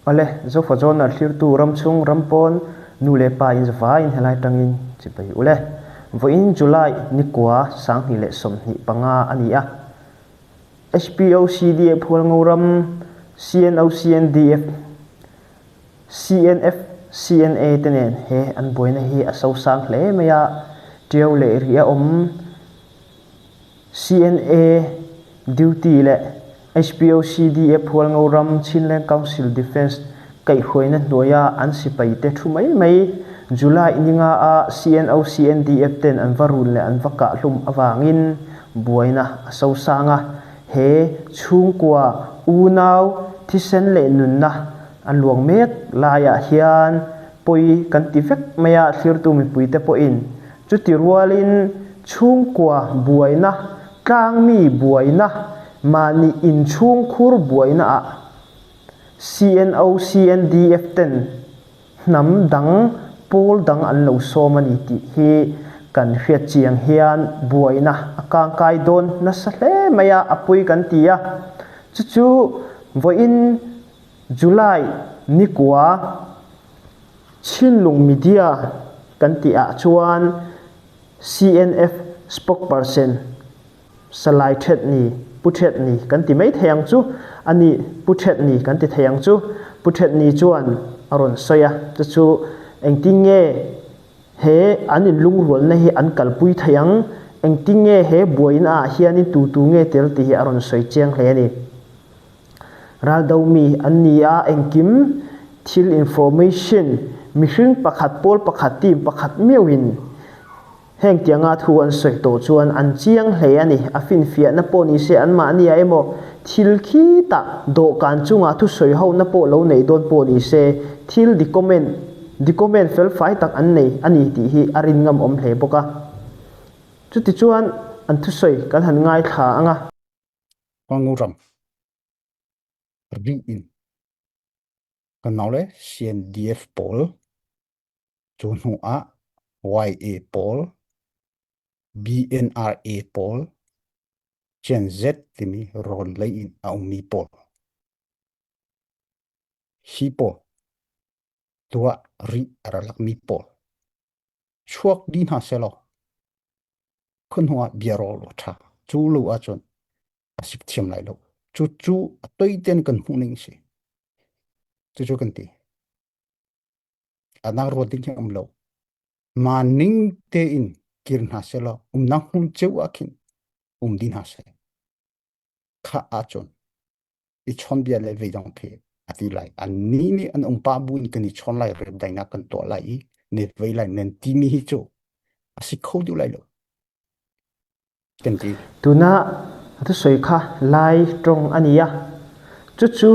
Awle, Zofa Journal thlirtu ramchhung rampawn nu leh pa in zavaiin helai tangin chibai ule. Vawiin July nikua 2025 a ni a. HPOCDF Hualngoram, CNOCNDF, CNF, CNA te nen he an buaina hi a sosang hle mai a, Tiau leh rih a awm. CNA duty leh HPOCDF Hualngoram Chinleng Council Defence kaihhruaina hnuaia an sipaite thu mai mai July ninga a CNOCNDF ten an va run leh an va kahhlum avangin buaina a sosang a, he chhungkua unau thisen leh nunna a luang mek laiah hian pawi kan ti vek mai a, thlirtu mipuite pawhin Chuti rualin chhungkua buaina, tlangmi buaina, mahni inchhungkhur buainaah CNO, CNDF ten hnam dang, pawl dang an lo sawm a ni tih hi kan hriat chiang hian buaina a kangkai dawn nasa hle mai a, a pui kan ti a. Chu chu vawiin July nikua Chhinlung Media kan tih ah chuan CNF spokesperson Salai Thetni, Pu Thetni kan ti mai thei ang chu, a ni Pu Thetni kan ti thei ang chu, Pu Thetni chuan a rawn sawi a, chu chu engtin nge he an inlungrualna hi an kalpui thei ang, engtin nge he buaina ah hianin tu tu nge tel tih hi a rawn sawi chiang hle a ni. Raldo mi an ni a, engkim thil information mihring pakhat pawl pakhat team pakhat meuhin heng tianga thu an sawi tawh chuan an chiang hle a ni. A finfiahna pawh ni se anmahni ah emaw thil khitah dawhkan chungah thusawi hona pawh lo nei dawn pawh ni se thil document document felfai tak an nei a ni tih hi a rin ngam awm hle bawk a. Chutichuan an thusawi kan han ngaithla ang a. Huanguram ri in kan nau le CNDF pawl cu hnu ah YA pawl BNRA pawl Gen Z timi rawn lei in a ummi pawl hi pawl tuah ri a ra lakmi pawl chuak dih hna selaw khua ah bia rawl a ṭha. Cu lo ahcun a sik thiam lai lo. Cu cu a toi ten kan hmuh ning si. Cucu kan ti. A dang ruat ding hi um lo. Ma ning tein kir hna selaw umnak hmun ceu ah khin um dih hna seh. Kha ahcun i chawnbia le veidong khi a ti lai. Annih nih an um pah bu in kan i chawn lai, remdaihnak kan tuah lai i ne vei lai nan timi hi cu a si kho duh lai lo. Kan ti. Tuna thusawi kha Lai tawng a ni a. Cucu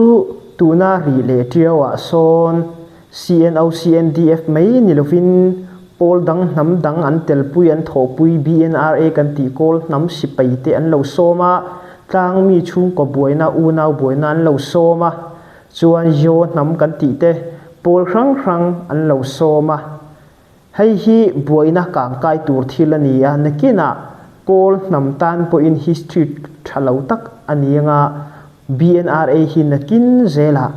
tuna ri le ṭio ah sawn CNO CNDF mai ni lovin pawl dang hnam dang an telpui an thawhpui BNRA kan tih kawl hnam sipai te an lo sawm a, tlangmi chhungkaw buaina unau buaina an lo sawm a, chuan Yaw hnam kan tih te pawl hrang hrang an lo sawm a. Hei hi buaina kangkai tur thil a ni a, nakinah kawl hnam tan pawhin history tha lo tak a ni anga BNRA hi nakin zelah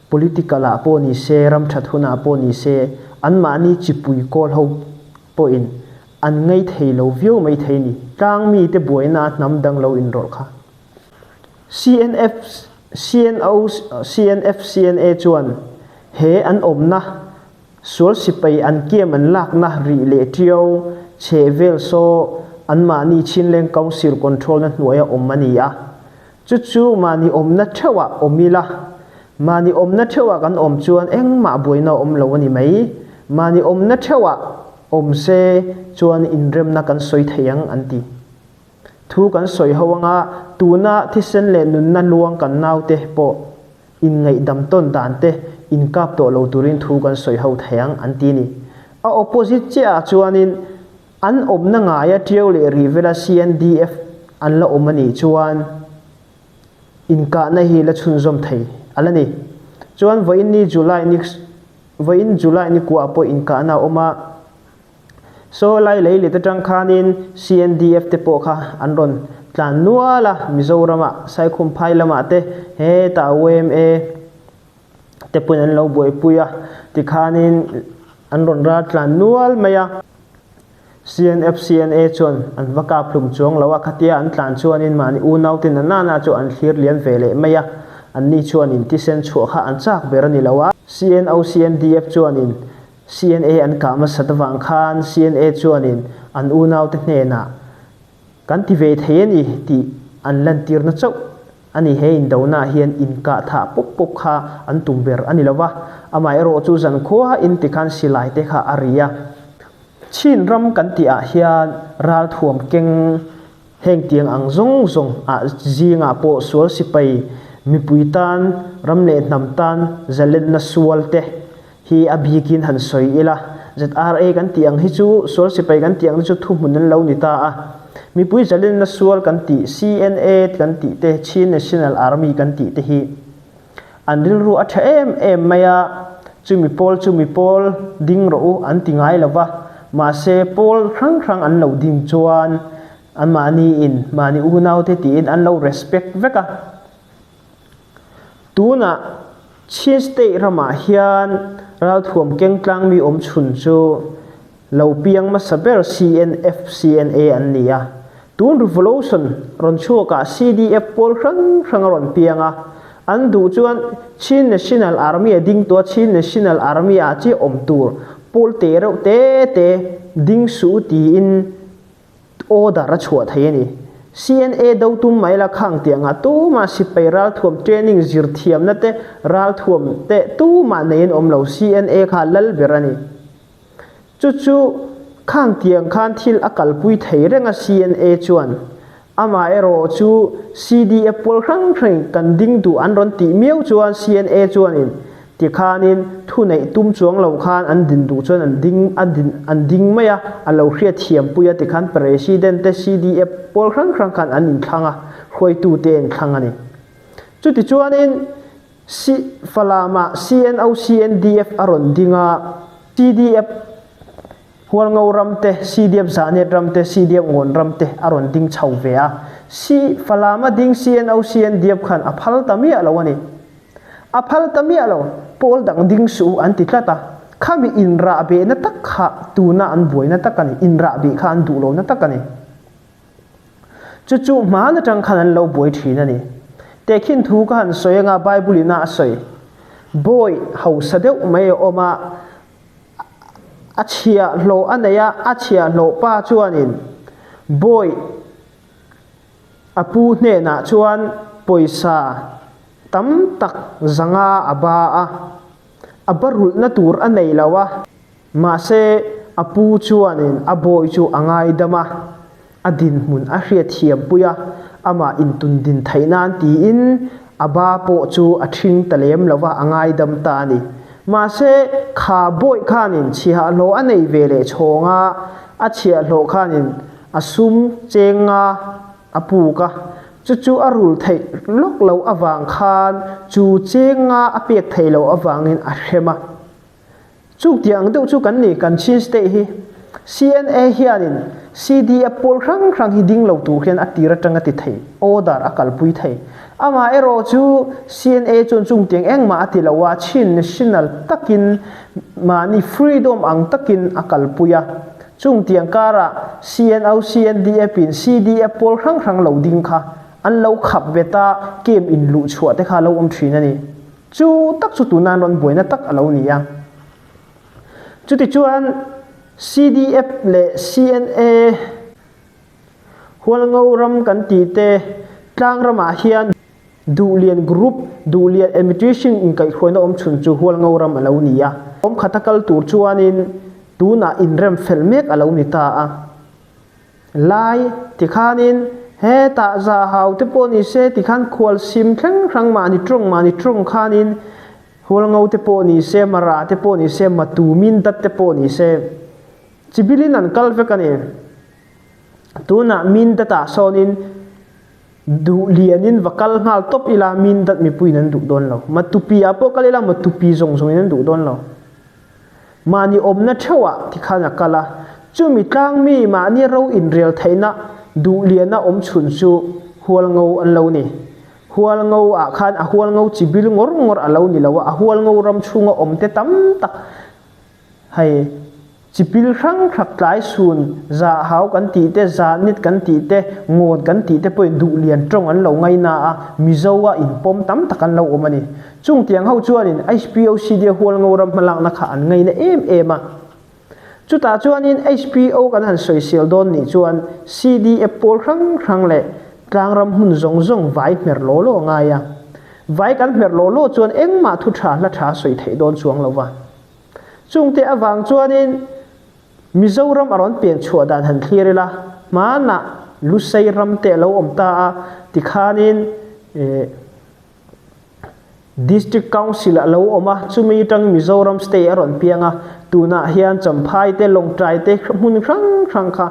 Political ah pawh ni se, ram that hunah pawh ni se, anmahni chipui kawl ho pawhin an ngei thei lo viau mai thei ni. Tlang mite buaina a hnam dang lo inrawlh kha. CNF, CNO, CNF, CNA chuan he an awmna sual sipai an kiam an lakna rih leh ṭiau chheh vel saw anmahni Chinleng Council control na hnuaia awm a ni a. Chu chu mahni awmna theuhah awm ila, mahni awmna theuhah kan awm chuan engmah buaina a awm lo a ni mai. Mahni awmna theuhah awm se chuan inremna kan sawi thei ang an ti. Thu kan sawi ho anga tuna thisen leh nunna luang kan naute pawh inngaihdam tawn dan te inkap tawh lo turin thu kan sawi ho thei ang an ti a ni. A opposite chiahah chuanin An awmna ngaia Ṭiau leh Rihvela CNDF an la awm a nih chuan inkahna hi la chhunzawm thei a la ni. Chuan vawiin ni July ni vawiin July ni kuah pawh inkahna a awm a, saw lai lei let atang khanin CNDF te pawh kha an rawn tlan nual a, Mizoramah Saikhumphai lamah te hetah YMA. te pawhin an lo buaipui a, tikhanin an rawn raltlan nual mai a. CNF, CNA chuan an va kap hlum chuang lo a, khatia an tlan chuanin mahni unaute na nana chu an thlir lian ve leh mai a, anni chuanin thisen chhuah kha an chak ber a ni lo a. CNO, CNDF chuanin CNA an kah hmasat avang khan CNA chuanin an unaute hnenah kan ti ve thei a ni tih an lantirna chauh a ni. He indonaah hian inkah thah pawp pawp kha an tum ber a ni lo va, amaherawhchu chu zankhua in tikhan silai te kha a ri a. Chin ram kan tih ah hian ralthuam keng heng tiang ang zawng zawng ah zingah pawh sual sipai mipui tan ram leh hnam tan zalenna sual te hi a bikin han sawi ila. ZRA kan tih ang hi chu sual sipai kan tih ang te chu thuhmun an lo ni ta a. Mipui zalenna sual kan tih CNA kan tih te Chin National Army kan tih te hi An rilru a tha em em mai a, chumi pawl chumi pawl ding rawh u an ti ngai lo va, mahse pawl hrang hrang an lo ding chuan anmahni in mahni unaute tiin an lo respect vek a. Tunah Chin State ramah hian ralthuam kengtlang mi awm chhun chu Lo piang hmasa ber CNF, CNA an ni a. Tun revolution rawn chhuakah CDF pawl hrang hrang a rawn piang a. An duh chuan Chin National Army a ding tawh a, Chin National Army ah chiah awm tur pawl te reuh te te ding suh u tiin order a chhuah thei a ni. CNA do tum mai la khang tih angah tumah sipai ralthuam training zir thiamna te ralthuam te tumah neiin awm lo CNA kha lal ber a ni. Chu chu khang tiang khan thil a kalpui thei reng a CNA chuan. Amaherawh chu CDF pawl hrang hrangin kan ding duh an rawn tih miau chuan CNA chuanin tikhanin thu neih tum chuang lo khan an din duh chuan an ding a din an ding mai a, a lo hriatthiam pui a tikhan President te CDF pawl hrang hrang khan an inthlang a, hruaitute a inthlang a ni. Chutichuanin Si Falamah CNO CNDF a rawn ding a, CDF Hualngo ram te, CDF Zahnet ram te, CDF Ngawn ram te a rawn ding chho ve a. Si Falama ding CNO CNDF khan a phal ta miah lo a ni. A phal ta miah lo, pawl dang ding suh u an ti tlat a. Khami inrahbehna tak kha tuna an buaina tak a ni, inrahbeh kha an duh lohna tak a ni. Chu chu hmaan atang khan an lo buai thin a ni. Tehkhin thu ka han sawi anga Bible in a a sawi. Bawi hausa deuh mai a awm a, a chhiahhlawh a nei a, a chhiahhlawh pa chuanin bawi a pu hnenah chuan pawisa tam tak zanga a ba a, a ba rulhna tur a nei lo a. Mahse, a pu chuanin a bawi chu a ngaidam a, a dinhmun a hriatthiampui a, amah intundin theih nan tiin a ba pawh chu a ṭhing ta lem lo va, a ngaidam ta a ni. Mahse, kha bawi khanin chhiahhlawh a nei ve leh chhawng a, a chhiahhlawh khanin a sum cheng nga a puk a, chu chu a rul theih lawk loh avang khan chu cheng nga a pek theih loh avangin a hrem a. Chutiang ang deuh chu kan ni, kan Chin State hi. CNA hianin CDF pawl hrang hrang hi ding lo tur hian a tir atang a ti thei, order a kalpui thei. Amaherawh chu CNA chuan chungtiang engmah a ti lo a, Chin National takin mahni freedom ang takin a kalpui a. Chungtiang karah CNO, CNDF in CDF pawl hrang hrang lo ding kha an lo khap vet a, camp in luhchhuah te kha a lo awm thin a ni. Chu tak chu tuna an rawn buaina tak a lo ni a. Chutichuan CDF leh CNA Hualngo ram kan tih te tlang ramah hian Duhlian Group, Duhlian Administration inkaihhruaina awm chhun chu Hualngo ram a lo ni a. Awm khata kal tur chuanin tunah inrem fel mek a lo ni ta a. Lai, tikhanin hetah za hau te pawh ni se tikhan khual sim thleng hrang mahni tawng mahni tawng khanin Hualngo te pawh ni se, Mara te pawh ni se, Matu Mindat te pawh ni se chibilin an kal vek a ni. Tunah Mindatah sawnin duh lianin va kal nghal tawp ila Mindat mipuiin an duh dawn lo. Matupi ah pawh kal ila Matupi zawng zawngin an duh dawn lo. Mahni awmna theuhah tikhan a kal a, chumi tlangmi mahni ro inrel theihna duhliana awm chhun chu Hualngo an lo ni. Hualngo ah khan a Hualngo chibil ngawr ngawr a lo ni lo a, a Hualngo ram chhunga awm te tam tak hei chipil hrang hrang tlai sun za hau kan tih te, za nit kan tih te, ngawn kan tih te pawhin duhlian tawng an lo ngaina a, Mizo a inpawm tam tak an lo awm a ni. Chung tiang ho chuanin HPOCD a Hualngo ram hmalakna kha an ngaina em em a. Chutah chuanin HPO kan han sawisel dawn nih chuan CDF pawl hrang hrang leh tlangram hmun zawng zawng vai hmer law law a ngai a. Vai kan hmer law law chuan engmah thu tha hla tha sawi theih dawn chuang lo va. Chungte avang chuanin Mizoram a rawn pian chhuah dan han thlir ila, hmanah Lusei ram te a lo awm ta a, tikhanin District Council a lo awm a, chumi atang Mizoram State a rawn piang a, tunah hian Champhai te, Lawngtlai te hmun hrang hrang kha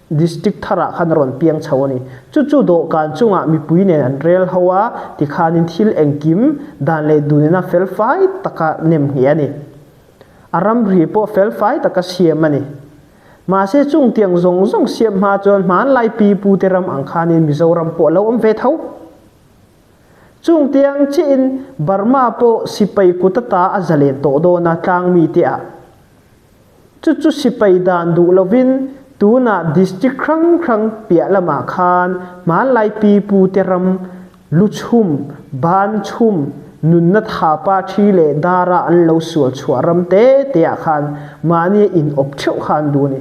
District tharah khan a rawn piang chho a ni. Chu chu dawhkan chungah mipui nen an rel ho a, tikhanin thil engkim dan leh dunina felfai taka nem ngheh a ni. A ramri pawh felfai taka siam a ni. Mahse chung tiang zawng zawng siam hma chuan hmanlai pi pute ram ang khanin Mizoram pawh a lo awm ve tho. Chung tiang chiahin Burma pawh sipai kut ata a zalen tawh dawn a tlang mite ah. Chu chu sipai dan duh lovin tunah district hrang hrang piah lamah khan hmanlai pi pu te ram lu chhum, ban chhum, nunna thapa thi leh dara an lo sual chhuah ram te te ah khan mahni a in awp theuh kha an duh a ni.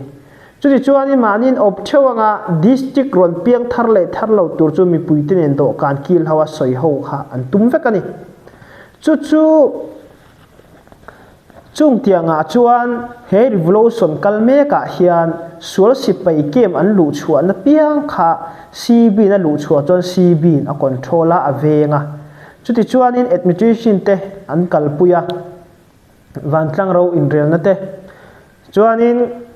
Chutichuanin mahniin awp theuh anga District rawn piang thar leh thar lo tur chu mipuite nen dawhkan kil ho a sawi ho kha an tum vek a ni. Chu chu chung tiangah chuan he revolution kal mekah hian sual sipai camp an luh chhuahna piang kha CB in a luh chhuah chuan CB in a control a, a veng a. Chutichuanin administration te an kalpui a, vantlang ro inrelna te. Chuanin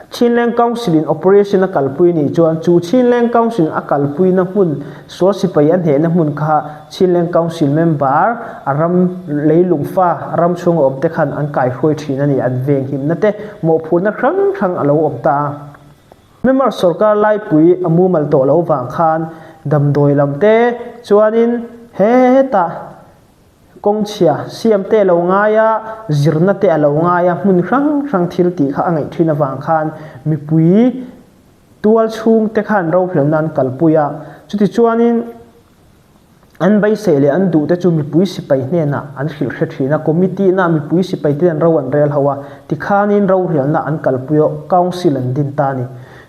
Chinleng Council in operation a kalpui nih chuan chu Chinleng Council a kalpuina hmun sual sipai a hnehna hmun kha Chinleng Council member a ram leilung fa ram chhunga awm te khan an kaihruai thin a ni, an venghimna te mawhphurhna hrang hrang a lo awm ta a. Myanmar sorkar laipui a mumal tawh lo vang khan damdawi lam te chuanin hetah Kawngchhia, siam te a lo ngai a, zirna te a lo ngai a, hmun hrang hrang thil tih kha a ngaih thin avang khan mipui tual chhung te khan rohlelna an kalpui a. Chutichuanin an beisei leh an duh te chu mipui sipai hnenah an hrilh hre thin a, committee na mipui sipai te an ro an rel ho a, tikhanin rohlelna an kalpui a, council an din ta a ni.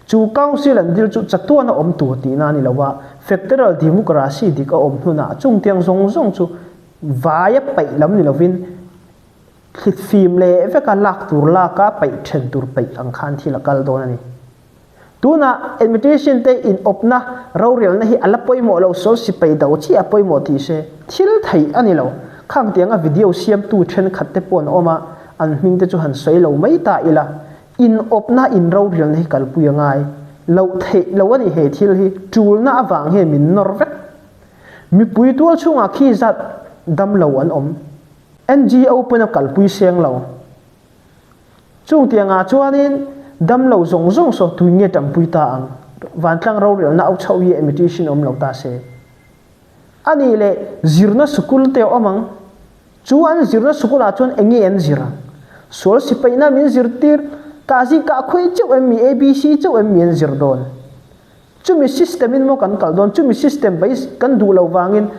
Chu council an dil chu chatuan a awm tur tihna a ni lo a, Federal democracy dik a awm hnunah chungtiang zawng zawng chu vaia paih lam ni lovin thlitfim leh veka lak tur laka paih then tur paih ang khan thil a kal dawn a ni. Tunah administration te inawpna rorelna hi a la pawimawh lo, sawl sipai do chiah a pawimawh tih se thil theih a ni lo. Khang tianga video siamtu thenkhat te pawh an awm a, an hming te chu han sawi lo mai ta ila. Inawpna inrorelna hi kalpui a ngai loh theih lo a ni he thil hi tulna avang hian min nawr vek. Mipui tual chhungah khi zat dam lo an awm. NGO pawn a kalpui seng lo. Chung tiangah chuanin dam lo zawng zawng saw tui nge tampui ta ang. Vantlang rorelna au chhoh hi emitation awm lo ta se. A nih leh zirna sukul te a awm ang. Chu an zirna sukulah chuan eng nge an zir ang? Sual sipaina min zirtir, kahzi kahkhawi chauh em mi, ABC chauh em mi an zir dawn? Chumi system in maw kan kal dawn? Chumi system base kan duh lo vangin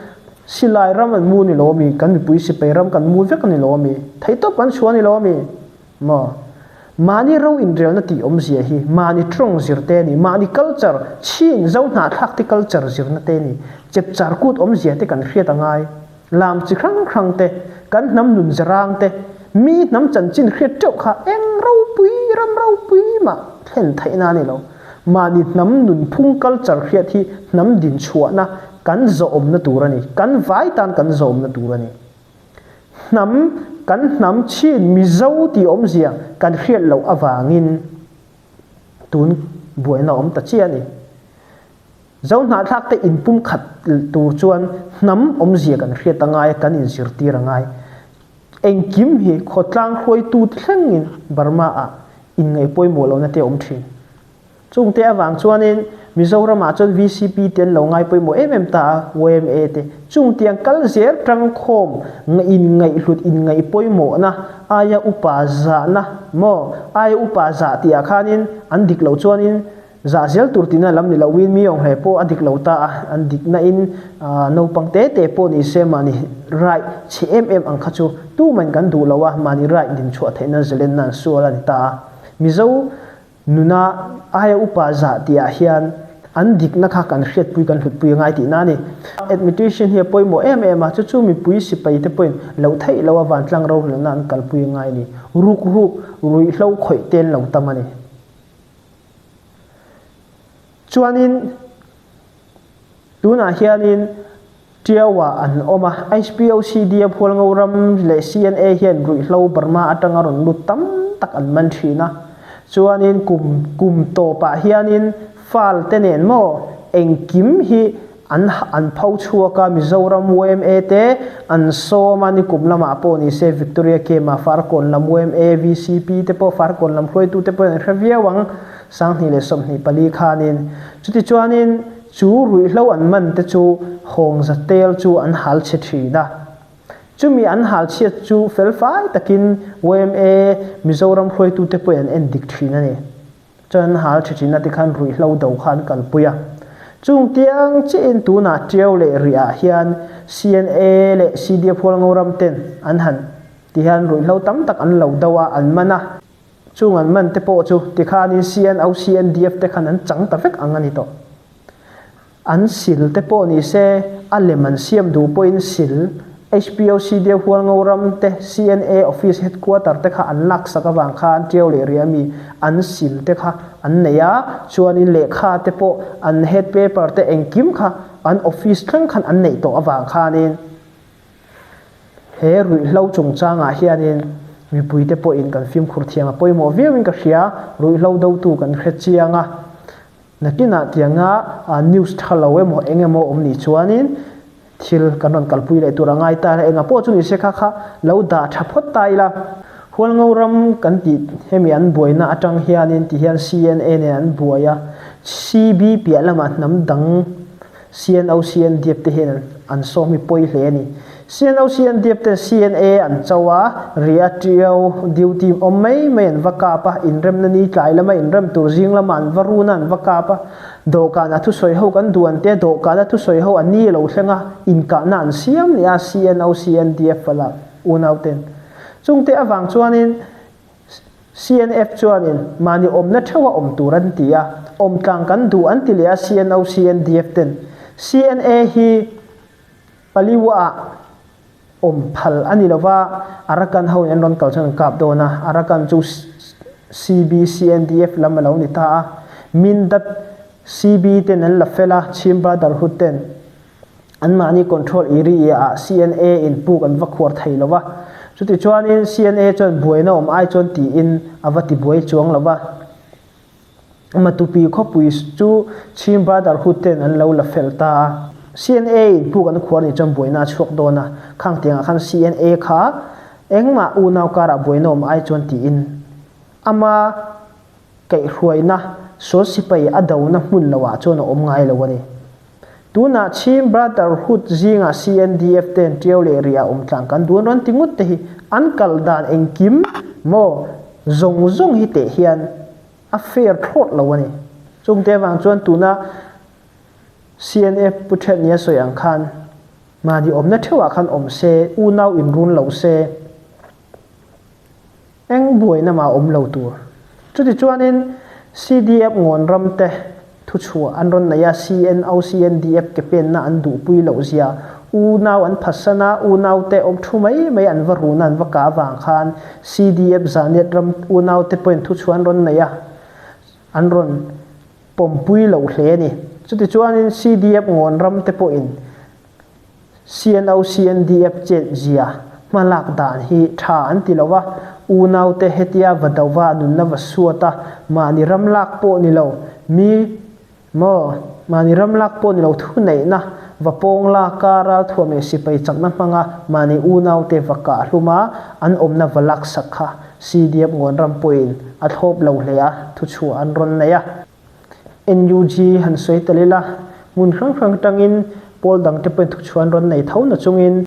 silai ram an mu ni lo ami? Kan mipui sipai ram kan mu vek a ni lo ami? Theihtawp kan chhuah a ni lo ami? Maw? Mahni ro inrelna tih awmzia hi mahni tawng zir te a ni, mahni culture, chin, zo hnahthlak te culture zirna te a ni. Chepchar kut awmzia te kan hriat a ngai. Lam chi hrang hrang te, kan hnam nun zarang te, mi hnam chanchin hriat teuh kha eng ropui, ram ropui mah thlen theihna a ni lo. Mahni hnam nunphung culture hriat hi hnam dinchhuahna kan zawhawmna tur a ni, kan vai tan kan zawhawmna tur a ni. Hnam, kan hnam chin Mizo tih awmzia kan hriat loh avangin tun buaina awm ta chiah a ni. Zo hnahthlak te inpum khat tur chuan hnam awmzia kan hriat a ngai a, kan inzirtir a ngai. Engkim hi khawtlang hruaitu thlengin Burma ah inngaih pawimawh lohna te a awm thin. Chungte avang chuanin Mizoramah chuan VCP te an lo ngai pawimawh em em ta a, yma te. Chungtiang kal zel tangkhawm inngaihhlut inngaih pawimawhna aia upa zahna maw aia upa zah tihah khanin an dik loh chuanin zah zel tur tihna lam ni loin mi awnghleh pawh a dik lo ta a, an dikna in naupang te te pawh ni se mahni right chhe em em ang kha chu tumahin kan duh lo a, mahni right dinchhuah theihna zalenna an sual a ni ta a. Mizo Nuna aia upa zah tihah hian an dikna kha kan hriatpui kan hlutpui a ngai tihna a ni. Admitation hi a pawimawh em em a, chu chu mipui sipai te pawhin loh theih loh a vantlang rorelna an kalpui a ngai a ni. Ruk ruk, ruihhlo khawih te an lo tam a ni. Chuanin tunah hianin Tiau-ah an awm a, HPOCD-a Phualngo ram leh CNA hian ruihhlo Burma atanga rawn lut tam tak an man thin a. Chuanin kum kum tawpah hianin fal te nen maw engkim hi an an pho chhuak a, Mizoram yma te an sawm a, nikum lamah pawh ni se Victoria Camp-ah Farkawn lam yma, VCP te pawh Farkawn lam hruaitu te pawhin an hre viau ang, 2024 khanin. Chutichuanin. Chu ruihhlo an man te chu hawngza tel chu an hal chhe thin a. Chumi an hal chhiat chu felfai takin yma Mizoram hruaitute pawhin an en dik thin a ni. Chuan an hal chhe thin a tikhan ruihhlo do kha an kalpui a. Chung tiang chiahin tunah Tiau leh Rih-ah hian CNA leh CDF Hualngo ram ten an han tihian ruihhlo tam tak an lo do a, an man a. Chung an man te pawh chu tikhanin CNO, CNDF te khan an chang ta vek ang a ni tawh. An sil te pawh ni se, a lem an siam duh pawhin sil, HPOC Deu Hualngo ram te, CNA office headquarter te kha an laksak avang khan Tiau leh Ria mi an sil te kha an nei a, chuanin lehkha te pawh an head paper te engkim kha an office thleng khan an neih tawh avang khanin, He ruihhlo chungchangah hianin mipuite pawhin kan fimkhur thiam a pawimawh viauin ka hria, ruihhlo dotu kan hre chiang a, nakinah tianga news tha lo emaw eng emaw awm nih chuanin thil kan rawn kalpui leh tur a ngai ta ila, engah pawh chu ni se kha kha lo dah tha phawt ta ila. Hualngo ram kan tih hemi an buaina atang hianin ti hian CNA nen an buai a, CB piah lamah hnam dang CNO CNDF te hian an sawm hi pawi hle a ni. CNO CNDF ten CNA an cho a, ria Tiau duty awm mai mai an va kap a, inremna ni tlai lama inrem tur zing lama an va run a an va kap a, dawhkan a thusawi ho kan duh an tia, dawhkan a thusawi ho an ni lo thleng a, inkahna an siam leh a CNO CNDF ala unau ten. Chungte avang chuanin CNF chuanin mahni awmna theuha awm tur an ti a, awm tlang kan duh an ti leh a CNO, CNDF ten. CNA hi Paliwa-ah awm phal a ni lova, Arakan ho in an rawn kal chuan an kap dawn a, Arakan chu CB, CNDF lam a lo ni ta a, Mindat CB ten an la fel a, Chhim Brotherhood ten. Anmahni control area ah CNA in puk an va khuar thei lo va, chutichuanin CNA chuan buaina awm ai chuan tiin a va ti buai chuang lo va. Matupi khawpui chu Chin Brotherhood ten an lo la fel ta a. CNA in puk an khuar nih chuan buaina a chhuak dawn a, khang tiangah khan CNA kha engmah unau karah buaina awm ai chuan tiin ama Kaihhruaina sual sipai a dona hmun loah chuan a awm ngai lo a ni. Tunah Chin Brotherhood zingah CNDF ten Tiau leh Riah awm tlang kan duan rawn ti ngut te hi an kal dan engkim maw zawng zawng hi teh hian a fair thlawt lo a ni. Chungte avang chuan tuna CNF Pu Ṭhet nia sawi ang khan mahni awmna theuhah khan awm se, unau inrun lo se, Eng buaina mah awm lo tur. Chutichuanin CDF ngawn ram te thuchhuah an rawn nei a, CNO, CNDF ke penna an duhpui loh zia, unau an phatsan a, unau te awm thu mai mai an va run a, an va kah avang khan CDF Zaniat ram unau te pawhin thuchhuah an rawn nei a, an rawn pawmpui loh hle a ni. Chutichuanin CDF ngawn ram te pawhin CNO CNDF chet zia hmalak dan hi tha an ti lo a, unaute hetia va do va nunna va suat a, mahni ram lak pawh ni lo, mi maw mahni ram lak pawh ni lo thuneihna va pawng lak a, ralthuam leh sipai chakna hmanga mahni unaute va kah hlum a, an awmna va laksak kha CDF ngawn ram pawhin a thlawp lo hle a, thuchhuah an rawn nei a. NUG han sawi tel ila, hmun hrang hrang atangin pawl dangte pawhin thuchhuan rawn nei tho na chungin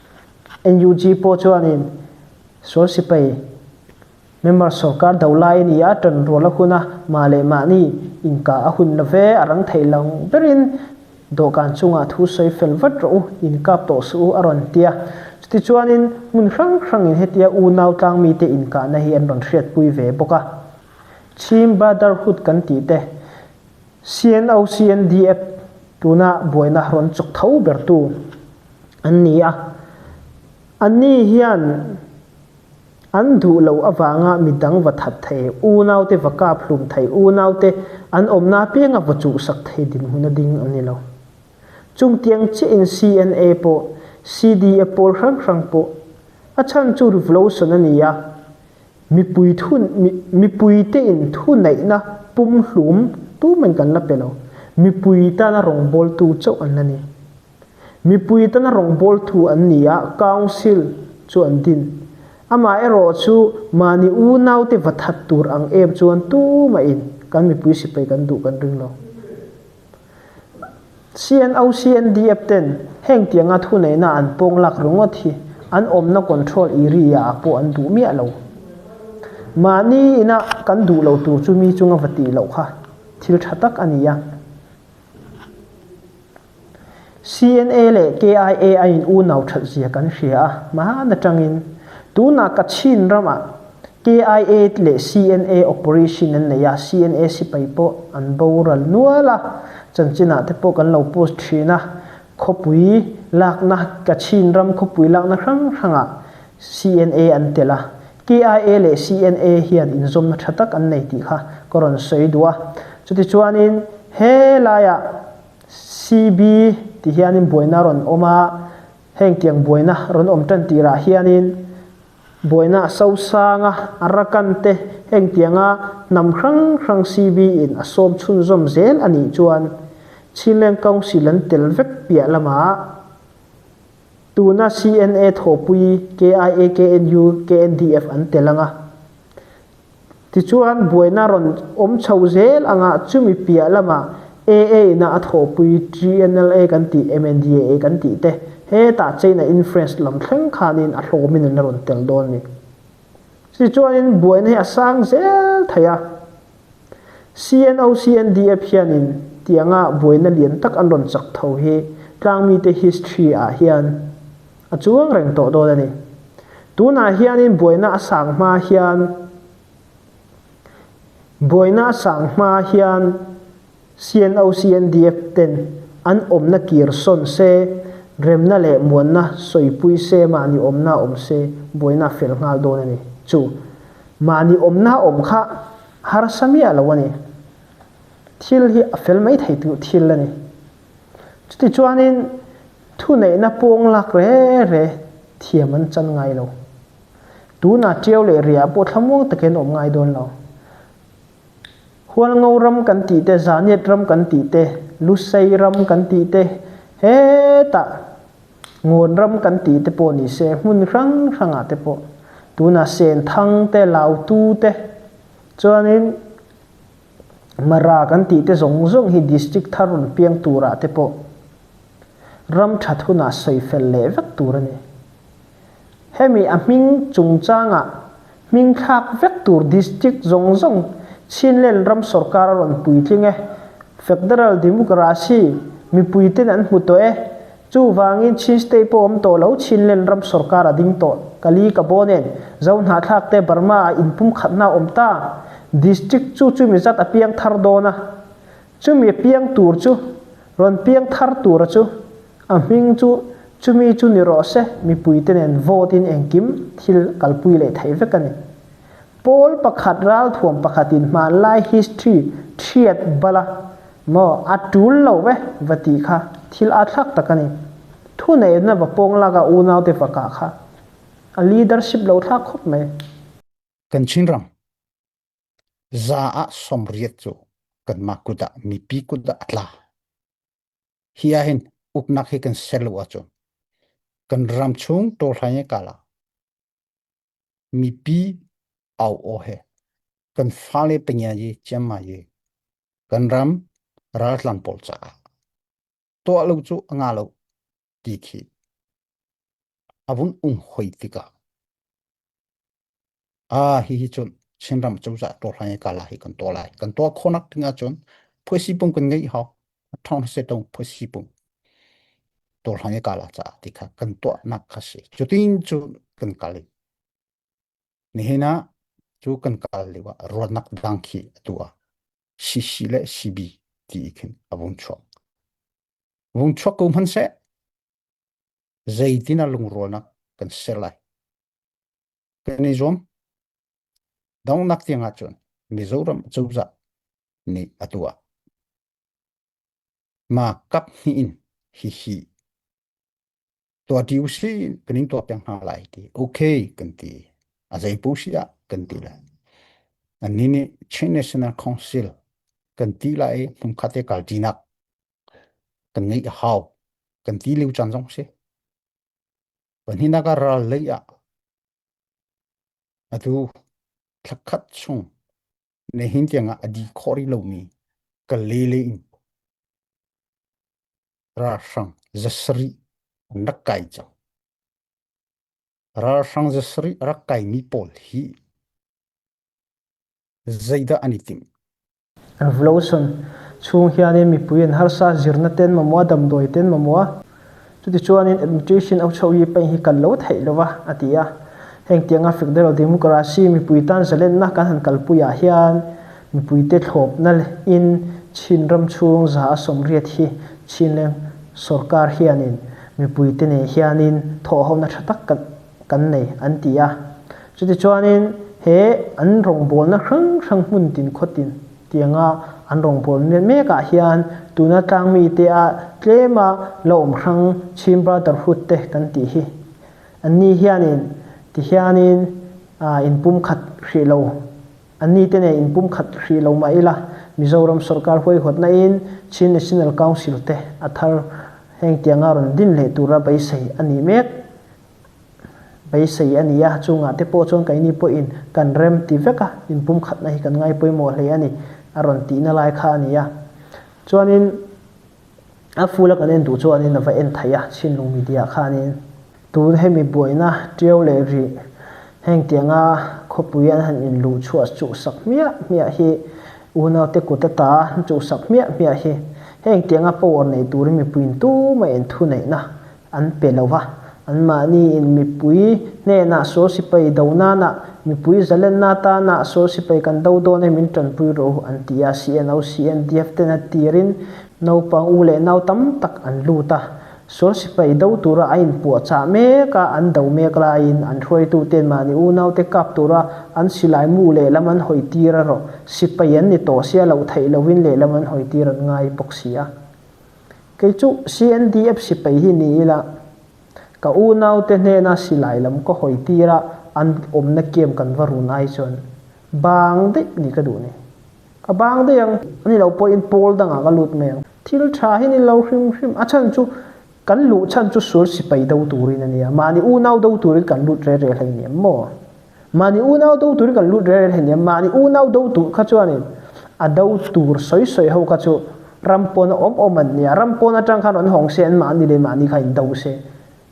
NUG pawh chuanin sual sipai member sorkar do lai a ni a, ṭan rual a hun a, mah leh mahni inkah a hun lo ve, a rang theih lo berin dawhkan chungah thu sawi fel vat rawh u, inkap tawh suh u a rawn ti a. Chutichuanin hmun hrang hrangin hetia unau tlangmite inkahna hi an rawn hriatpui ve bawk a. Chhim Brotherhood kan tih te, CNO, CNDF tuna buaina rawn chawk tho bertu an ni a. Anni hian an duh loh avanga midang va that thei, unaute va kap hlum thei, unaute an awmna apianga va chuhsak thei dinhmun a ding an ni lo. Chungtiang chiahin CNA pawh, CDF pawl hrang hrang pawh a chhan chu revolution a ni a, Mipui thu mipui te in thu neihna pum hlum tuman kan la pe lo. Mipui tana rawngbawltu chauh an la ni. Mipui tana rawngbawltu an ni a, council chu an din. Amaherawh chu mahni unaute va that tur ang em chuan tumah in kan mipui sipai kan duh kan ring lo. CNO CNDF ten heng tianga thuneihna an pawng lak ringawt hi an awmna control area ah pawh an duh miah lo. Mahni ina kan duh lo tur chu mi chunga va tih loh kha thil tha tak a ni a. CNA leh KIA a in unau that zia kan hria a, hman atangin tunah Kachin ramah KIA leh CNA operation an nei a, CNA sipai pawh an boral nual a, chanchinah te pawh kan lo post thin a, khawpui lakna, Kachin ram khawpui lakna hrang hrangah CNA an tel a, KIA leh CNA hian inzawmna tha tak an nei tih kha ka rawn sawi duh a, chutichuanin he laiah CB ti hianin buaina rawn awm a, heng tiang buaina rawn awm tan tirah hianin Buaina a sosang a, Arakan te heng tianga hnam hrang hrang CB in a sawm chhunzawm zel a nih chuan Chinleng Council an tel vek piah lamah tuna CNA thawhpui KIA, KNU, KNDF an tel ang a. Tichuan, buaina rawn awm chho zel anga chumi piah lamah AA ina a thawhpui GNLA kan tih, MNDAA kan tih te hetah China influence lam thleng khanin a hlawmin an la rawn tel dawn a ni. Chutichuanin buaina hi a sang zel thei a, CNO, CNDF hianin tianga buaina lian tak an rawn chak tho hi tlangmite history ah hian A chuang reng tawh dawn a ni. Tunah hianin buaina a sang hma hian buaina a sang hma hian CNO CNDF ten an awmna kir sawn se, remna leh muanna sawipui se mahni awmna awm se buaina a fel nghal dawn a ni. Chu mahni awmna awm kha harsa miah lo a ni. Thil hi a fel mai thei tur thil a ni. Chutichuanin Thuneihna pawng lak re re thiam an chan ngai lo. Tunah Tiau leh Riah pawh thlamuang takin awm ngai dawn lo. Hualngo ram kan tih te, Zaniat ram kan tih te, Lusei ram kan tih te, hetah Ngawn ram kan tih te pawh ni se, hmun hrang hrangah te pawh tunah Senthang te, Lautu te chuanin Mara kan tih te zawng zawng hi District thar rawn piang turah te pawh Ram that hunah sawi fel leh vek tur a ni. Hemi a hming chungchangah hming thlak vek tur district zawng zawng Chinland ram sorkar a rawn puitling e. Federal Democracy mipuiten an hmu tawh e. Chuvangin Chin State pawh awm tawh lo Chinland ram sorkar a ding tawh. Kali ka baw nen Zohnahthlak te Burma ah inpumkhatna a awm ta. District chu chumi zat a piang thar dawn a. Chumi a piang tur chu Rawn piang thar tura chu a hming chu chumi chu ni rawh se, mipuite nen vote in engkim thil kalpui leh theih vek a ni. Pawl pakhat ralthuam pakhatin hmanlai history thiat bala maw a tul lo ve va tih kha thil athlak tak a ni. Thuneihna va pawng laka unaute va kah kha a leadership lo thlak khawp mai. Kan Chinram Za ah 80 cu kanmah kut ah mipi kut ah a tla. Hi ah hin uknak hi kan ser lo ahcun kan ram chung tawlhrain i kal ah mipi au aw he kan fale panya yi ciamma yi kan ram. Raltlan pawl caah tuah lo cu a nga lo ti khi a vun um hoi tikah a hihi cun Chinram cozah tuahhlan i kala hi kan tuah lai. Kan tuah khawhnak ding ahcun phuasi pung kan ngeih hau. Thong se tong phuasi pung tuahhlan i kala caah ti kha kan tuahnak kha si. Cutin cu kan kal i nihin ah cu kan kal lio ah ruahnak dang khi atu ah CC le CB ti khin a vung chuak. Vung chuak ko hmanhseh zeitin ah lungrualnak kan ser lai. Kan i zuam. Donghnak tiang ahcun Mizoram cozah nih a tuah. Ma kap hnih in hihi tuah ti usih kan in tuah piak hna lai ti okay kan ti a zei pu si ah kan ti lai annih nih Chin National Council kan ti lai i hmunkhat te kal tinak kan ngeih a hau kan ti lio caan zong si pahnihnak ah ral lei ah atu thlakhat chung nihin tiang ah a di khawh rih lomi ka lele in Ralhrang zasarih an rak kai cang. Ralhrang zasarih a rak kaimi pawl hi zeidah an i timh? Revolution chhung hianin mipui an harsa zirna ten mamawh a, damdawi ten mamawh a. Chutichuanin administration au chho hi paih hi kal lo theih lova a ti a. Heng tianga Federal Democracy mipui tan zalenna kan han kalpui ah hian Mipuite thlawpna in Chin ram chhung 180 hi Chinleng sorkar hianin mipuite nen hianin thawhhona tha tak kan nei an ti a. Chutichuanin he an rawngbawlna hrang hrang hmun tin khaw tin tianga an rawngbawlna mekah hian tuna tlangmite a tlema la awm hrang Chin Brotherhood te kan tih hi anni hianin tihianin inpumkhat hrih lo Anni te nen inpumkhat hrih lo mah ila, Mizoram sorkar huaihawtna in Chin National Council te a thar heng tianga rawn din leh tura beisei a nih mek beisei a ni a, chungah te pawh chuan keini pawhin kan rem ti vek a, inpumkhatna hi kan ngai pawimawh hle a ni a rawn tihna lai kha a ni a. Chuanin. A full a kan en duh chuanin a va en theih a, Chhinlung media khanin tun hemi buaina ṭiau leh rih heng tianga khawpui an han in luh chhuah chuhsak hmiah hmiah hi unaute kut ata an chuhsak hmiah hmiah hi heng tianga power nei turin mipuiin tumah in thuneihna an pe lo va, anmahni in mipui hnenah sual sipai do nana mipui zalenna atana sual sipai kan do dawn e min tanpui rawh u an ti a, CNO, CNDF ten a tirin naupang u leh nau tam tak an lut a, sual sipai do tura a inpuahchah mek a, an do mek laiin an hruaitu ten mahni unaute kap tura an silai mu lehlam an hawi tir a rawh, sipai an ni tawh sia loh theih lovin lehlam an hawi tir an ngai bawk si a. Kei chu CNDF sipai hi ni ila, ka unaute hnena silai lam ka hawi tir a, an awmna camp kan va run ai chuan bang daih ni ka duh ni. Ka bang daih ang, ani lo pawhin pawl dangah ka lut mai ang. Thil tha hi ni lo hrim hrim, a chhan chu kan luh chhan chu sual sipai do turin a nia, mahni unau do turin kan lut rel rel hlei ni em maw? Mahni unau do turin kan lut rel rel hei nia, mahni unau do tur kha chuanin a do tur sawi sawi ho kha chu ram pawn a awm awm an nia, ram pawn atang khan rawn hawng se an mahni leh mahni kha in do se,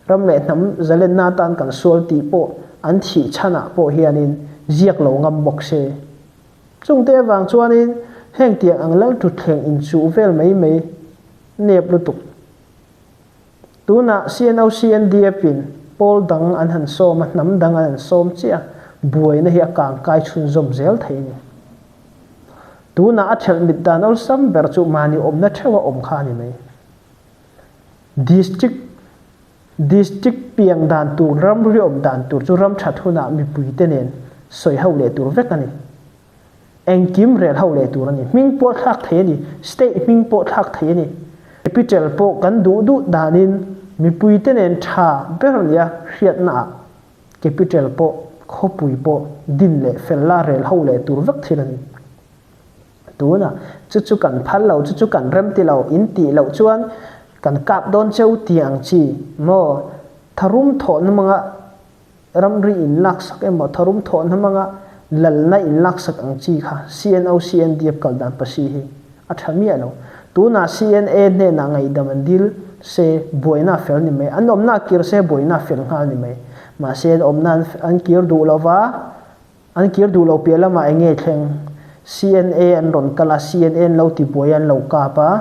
ram leh hnam zalenna atan kan sual tih pawh an thih chhanah pawh hianin ziak lo ngam bawk se. Chungte avang chuanin heng tiang ang lal thutthleng inchuh vel mai mai nep lutuk. Tunah CNO CNDF in pawl dang an han sawm a, hnam dang an han sawm chiah a, buaina hi a kangkai chhunzawm zel thei a ni. Tunah a thelh mit dan awlsam ber chu mahni awmna theuh a awm kha a ni mai. District District piang dan tur, ramri awm dan tur chu ram that hunah mipuite nen sawi ho leh tur vek a ni. Engkim rel ho leh tur a ni. Hming pawh thlak thei a ni. State hming pawh thlak thei a ni. Capital pawh kan duh duh danin mipuite nen tha ber nia hriatnaah capital pawh khawpui pawh din leh fel la rel ho leh tur vek thil a ni. Tunah chu chu kan phal lo, chu chu kan rem ti lo, in tih loh chuan kan kap dawn cheu ti ang chi maw? Tharum thawhna hmanga Ramri in laksak emaw tharum thawhna hmanga lalna in laksak ang chi kha CNO CNDF kal dan pasi hi a tha miah lo. Tunah CNA hnenah ngaihdam an dil se buaina a fel ni mai. An awmna a kir se buaina a fel nghal ni mai. Mahse an awmna an kir duh lo va, an kir duh lo piah lamah eng nge thleng? CNA an rawn kal a, CNA an lo ti buai a, an lo kap a.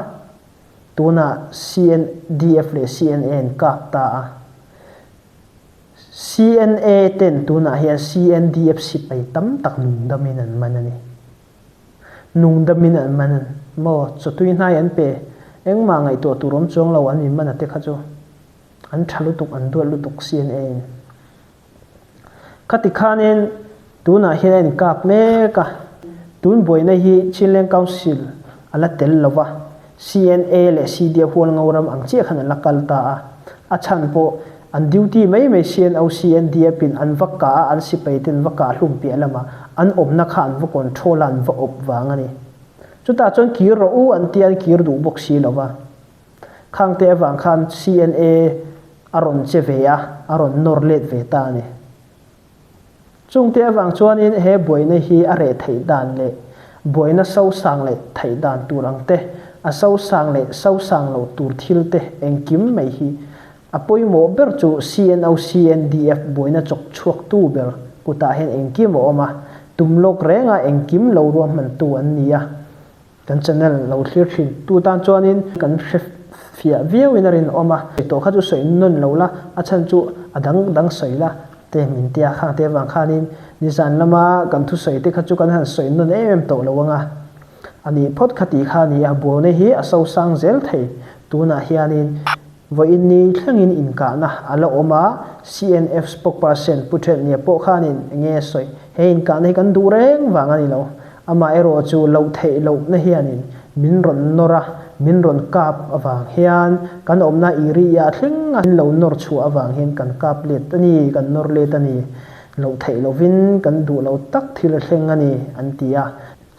Tunah CNDF leh CNA an kap ta a. CNA ten tunah hian CNDF sipai tam tak nungdamin an man a ni. Nungdamin an man maw? Chawtui hnai an pe. Engmah ngaihtuah tur awm chuang lo an inman a te kha chu. An tha lutuk, an duat lutuk CNA in. Khati khanin tunah hian a inkap mek a. Tun buaina hi Chinleng Council a la tel lo va, CNA leh CDF Hualngo ram ang chiah khan an la kal ta a. A chhan pawh an duty mai mai CNO, CNDF in an va kah a, an sipai ten va kah hlum piah lamah an awmna kha an va control a, an va awp vang a ni. Chutah chuan kir rawh u an tia an kir duh bawk si lo va. Khangte avang khan CNA a rawn che ve a, a rawn nawr let ve ta a ni. Chungte avang chuanin he buaina hi a reh theih dan leh buaina sosang leh theih dan tur ang te, a sosang leh sosang lo tur thil te engkim mai hi a pawimawh ber chu CNO CNDF buaina chawk chhuaktu ber kutah hian engkim a awm a, tum lawk renga engkim lo ruahmantu an ni a. Kan channel lo thlir thin tu tan chuanin kan hre fiah viau in a rinawm a, tawh kha chu sawi nawn lo la, a chhan chu a dang dang sawi la te min tia khang te avang khanin nizan lama kan thusawi te kha chu kan han sawi nawn em em tawh lo anga a nih phawt kha tih kha a ni a, buaina hi a sosang zel thei tunah hianin Vawiin ni thlengin inkahna a la awm a, CNF spokesperson Pu Thelhnia pawh khanin enge a sawi? He inkahna hi kan duh reng vang a ni lo. Amaherawh chu loh theih lohna hianin min rawn nawr a, min rawn kap avang hian kan awmna i ri a thleng a, min lo nawr chhuah avang hian kan kap let a ni, kan nawr let a ni. Loh theih lovin kan duh lo tak thil a thleng a ni, an ti a.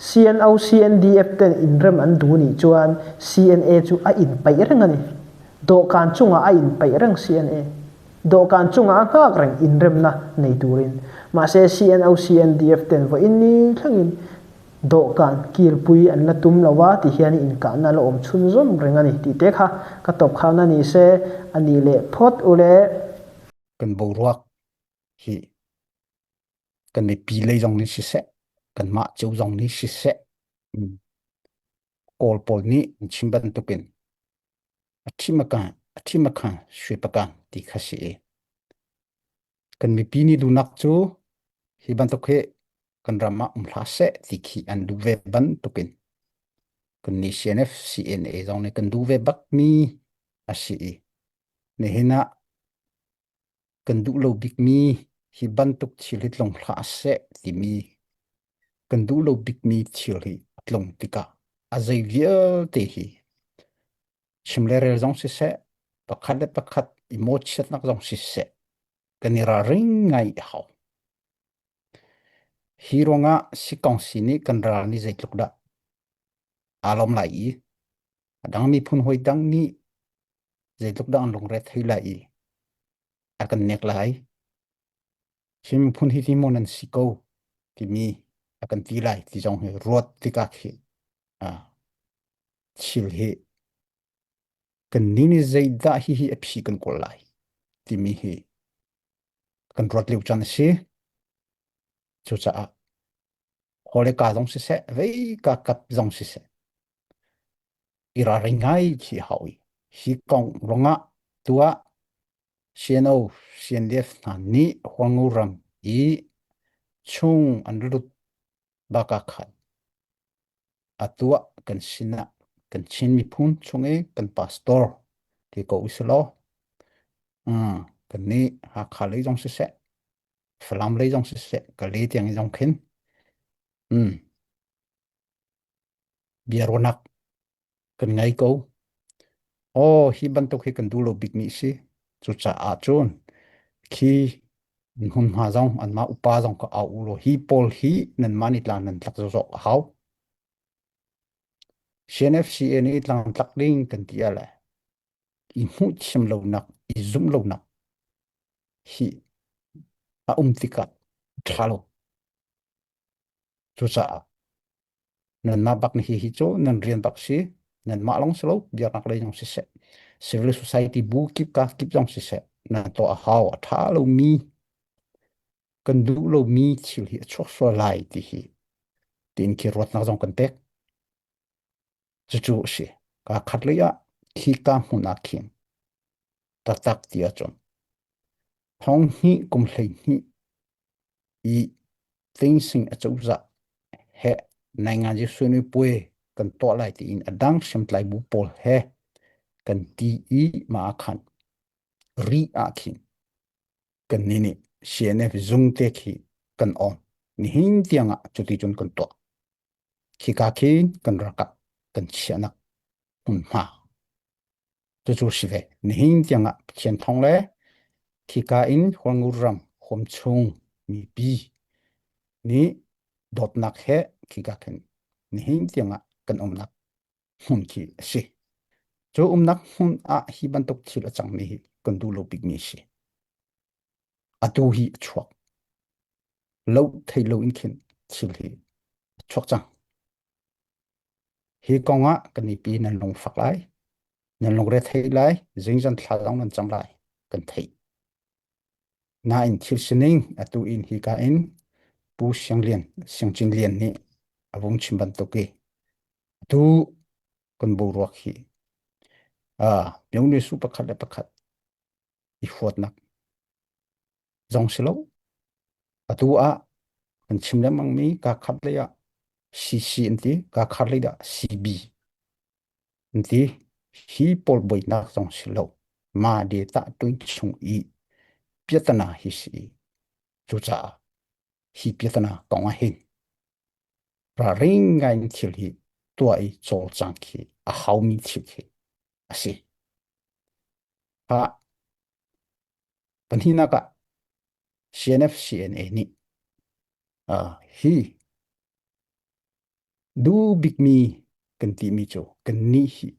CNO, CNDF ten inrem an duh nih chuan CNA chu a inpaih reng a ni. Dawhkan chungah a inpaih reng CNA. Dawhkan chungah a nghak reng inremna nei turin. Mahse CNO, CNDF ten vawiin ni thlengin dawhkan kilpui an la tum lo a ti hian inkahna a la awm chhunzawm reng a ni tih te kha ka tawp khalna ni se a nih leh phawt u le. Kan boruak hi kan mipi lei zong nih siseh kanmah cio zong nih siseh Kawl pawl nih an chim bantukin a thim a kan a thim a khan sui pakan ti kha si i kan mipi nih duhnak cu hi bantuk hi kan ram ah um hlah seh ti khi an duh ve bantukin kan ni CNF CNA zong nih kan duh ve bak mi a si i nihin ah kan duh lo bikmi hi bantuk thil hi tlung hlah seh timi kan duh lo bikmi thil hi a tlung tikah a zei vialte hi chim le rel zong siseh pakhat le pakhat i mawhchiatnak zong siseh kan i ralring ngai a hau. Hi ruangah sikong si nih kan ral nih zeitluk dah aa lawm lai i a dang miphun hawi dang nih zeitluk dah an lungre thei lai i a kan nek lai. Chin miphun hi ti maw nan si ko timi a kan ti lai ti zong hi ruat tikah khi thil hi kan ni nih zeidah hi hi a phi kan kawl lai timi hi kan ruat lio caan a si. Cucaah haw le ka zong siseh, vei ka kap zong siseh, i ralring ngai khi a hau i hi kong ruangah tuah CNO CNDF hna nih Huangu ram i chung an lut bak ah khan a tuah kan sinah kan Chin miphun chung i kan pastor ti ko usulaw kan nih Hakha lei zong siseh Falam lei zong siseh Kale tiang zong khin biaruahnak kan ngei ko. Aw, hi bantuk hi kan duh lo bikmi si. Cucaah cun khi hmunhma zong anmah upa zong ka au u law hi pawl hi nanmah nih tlang nan tlak zawk a hau. CNFCA nih tlang tlak ding kan ti ah le i hmuh thiam lonak, i zumh lonak hi a um tikah ṭha lo. Cucaah nanmah bak nih hihi cu nan rian bak si. Nanmah lawng si lo, biaknak lei zong siseh, civil society bu kip ka kip zong siseh, nan tuah a hau. A ṭha lomi, kan duh lomi thil hi a chuak sual lai ti hi tiin khi ruatnak zong kan pek. Cucu a si. Kaa khat lei ah khi ka hmun ah khin taktak ti ahcun thong hnih kum 12 i Tingsing acozah he nainganzi suinui puai kan tuah lai tiin a dang hriamtlai bu pawl he kan ti i mah ah khan ri ah khin kan nih nih CNF zung te khi kan on. Nihin tiang ah cuti cun kan tuah. Khika khin kan ralkap kan chiahnak hmunhma cucu si ve. Nihin tiang ah Pathian thawng le khika in Hualngo ram huamchung mipi nih dawtnak he khika khin nihin tiang ah kan umnak hmun khi a si. Cu umnak hmun ah hi bantuk thil a cangmi hi kan duh lo bikmi a si. Atu hi a chuak. Lo thei lo in khin thil hi a chuak cang. Hi kong ah kan mipi nan lungfak lai, nan lungre thei lai, zingzan thla zong nan cam lai, kan theih. Nain thil sining atu in hi ka in Pu Siang Lian, Siang Cin Lian nih a vung chim bantuk i atu kan boruak hi Myone Su pakhat le pakhat i huatnak zong si lo. Atu ah kan chim lengmang mi kaa khat lei ah CC an ti, kaa khat lei ah CB an ti. Hi pawl buainak zong si lo. Ma de ta tuin chung i piatana hi si. Cucaah hi piatana kong ah hin ralring ngai in thil hi tuah i cawlcang khi a haumi thil khi a si. Ha pahnihnak ah CNF CNA nih hi duh bikmi kan timi cu kan nih hi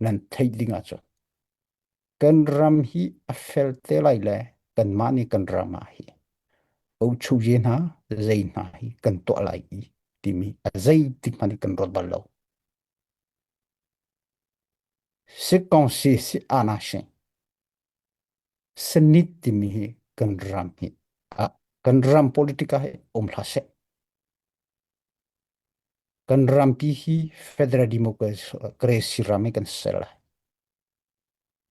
nan theih ding ahcun kan ram hi a fel te lai le kanmah nih kan ram ah hi ochuye hna zei hna hi kan tuah lai i timi a zeitik hmanh kan ruat bal lo. Sikong si si ana shi Senit timi hi kan ram hi kan ram politika hi um hlah seh. Kan rampi hi federal democracy ram hi kan ser lai.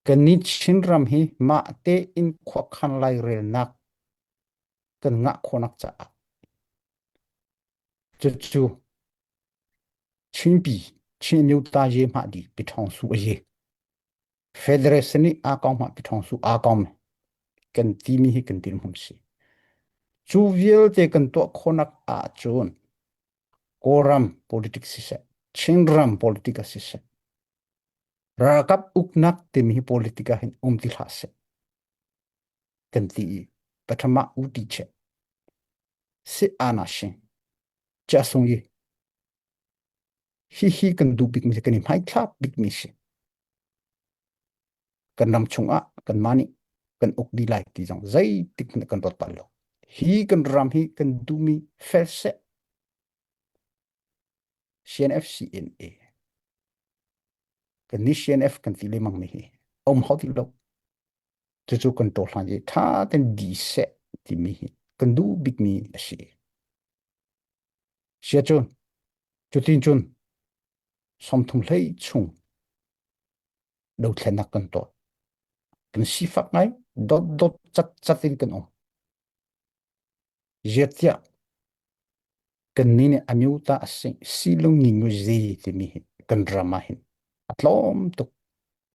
Kan ni Chin ram hi mah tein khuakhan lairelnak kan ngah khawhnak caah cucu Chinpi Chin Amyota ye mah di piṭhawng su a ye. Federation nih aa kong mah piṭhawng su aa kong kan timi hi kan dirhmun si. Cu vialte kan tuah khawhnak ahcun Kawlram politics siseh, Chinram politics siseh, ralkap uknak timi hi politic ah hin um ti hlah seh kan ti i pathama u ti che si ana shin cha sung yi hi hi kan duh bik mi kan i hmaithlak bik mi si kan ram chungah kan mah nih kan uk dih lai ti zong zeitik hmanh kan ruat bal lo hi kan ram hi kan duhmi fel seh CNFCNA kan ni CNF kan ti lemang mi hi om hau ti lo cucu kan to hlan i tha ten di seh timi hi kan duh bik mi a si sia cun cutin cun 30 hlei chung dothlennak kan tuah. Kan sifak ngai, dot dot cat cat in kan um. Ziatiah kan ni nih amyuta a si silung ni ngu zi timi hi kan ram ah hin a tlawm tuk.